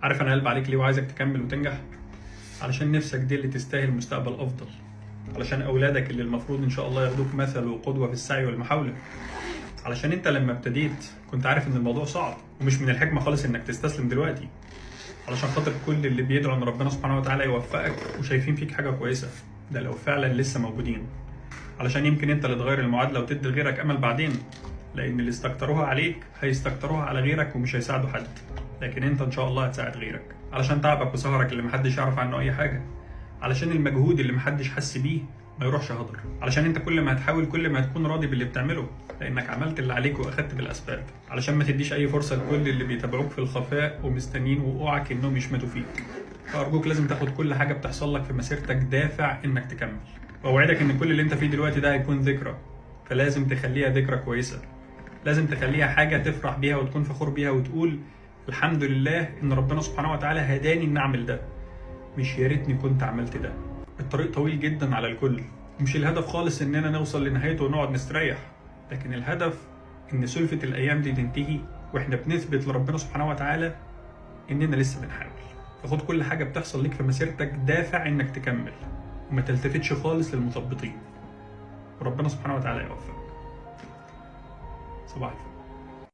عارف انا قلب عليك ليه وعايزك تكمل وتنجح؟ علشان نفسك دي اللي تستاهل مستقبل افضل، علشان اولادك اللي المفروض ان شاء الله ياخدوك مثل وقدوه في السعي والمحاوله، علشان انت لما ابتديت كنت عارف ان الموضوع صعب ومش من الحكمة خالص انك تستسلم دلوقتي، علشان خاطر كل اللي بيدعوا ان ربنا سبحانه وتعالى يوفقك وشايفين فيك حاجة كويسة، ده لو فعلا لسه موجودين، علشان يمكن انت اللي تغير المعادلة وتدي لغيرك امل بعدين، لان اللي استكتروها عليك هيستكتروها على غيرك ومش هيساعدوا حد، لكن انت ان شاء الله هتساعد غيرك، علشان تعبك وسهرك اللي محدش يعرف عنه اي حاجة، علشان المجهود اللي محدش حس بيه ما يروحش هدر، علشان انت كل ما هتحاول كل ما هتكون راضي باللي بتعمله لانك عملت اللي عليك واخدت بالاسباب، علشان ما تديش اي فرصة لكل اللي بيتابعوك في الخفاء ومستنيين وقوعك انهم يشمتوا فيك. فارجوك لازم تاخد كل حاجة بتحصل لك في مسيرتك دافع انك تكمل، واوعدك ان كل اللي انت فيه دلوقتي ده هيكون ذكرى، فلازم تخليها ذكرى كويسة، لازم تخليها حاجة تفرح بيها وتكون فخور بيها وتقول الحمد لله ان ربنا سبحانه وتعالى هداني ان اعمل ده، مش يا ريتني كنت عملت ده. الطريق طويل جدا على الكل، مش الهدف خالص اننا نوصل لنهايته ونقعد نستريح، لكن الهدف ان سلفة الايام دي تنتهي واحنا بنثبت لربنا سبحانه وتعالى اننا لسه بنحاول. فخد كل حاجة بتحصل ليك في مسيرتك دافع انك تكمل، وما تلتفتش خالص للمثبطين، وربنا سبحانه وتعالى يوفقك. صباح الفل.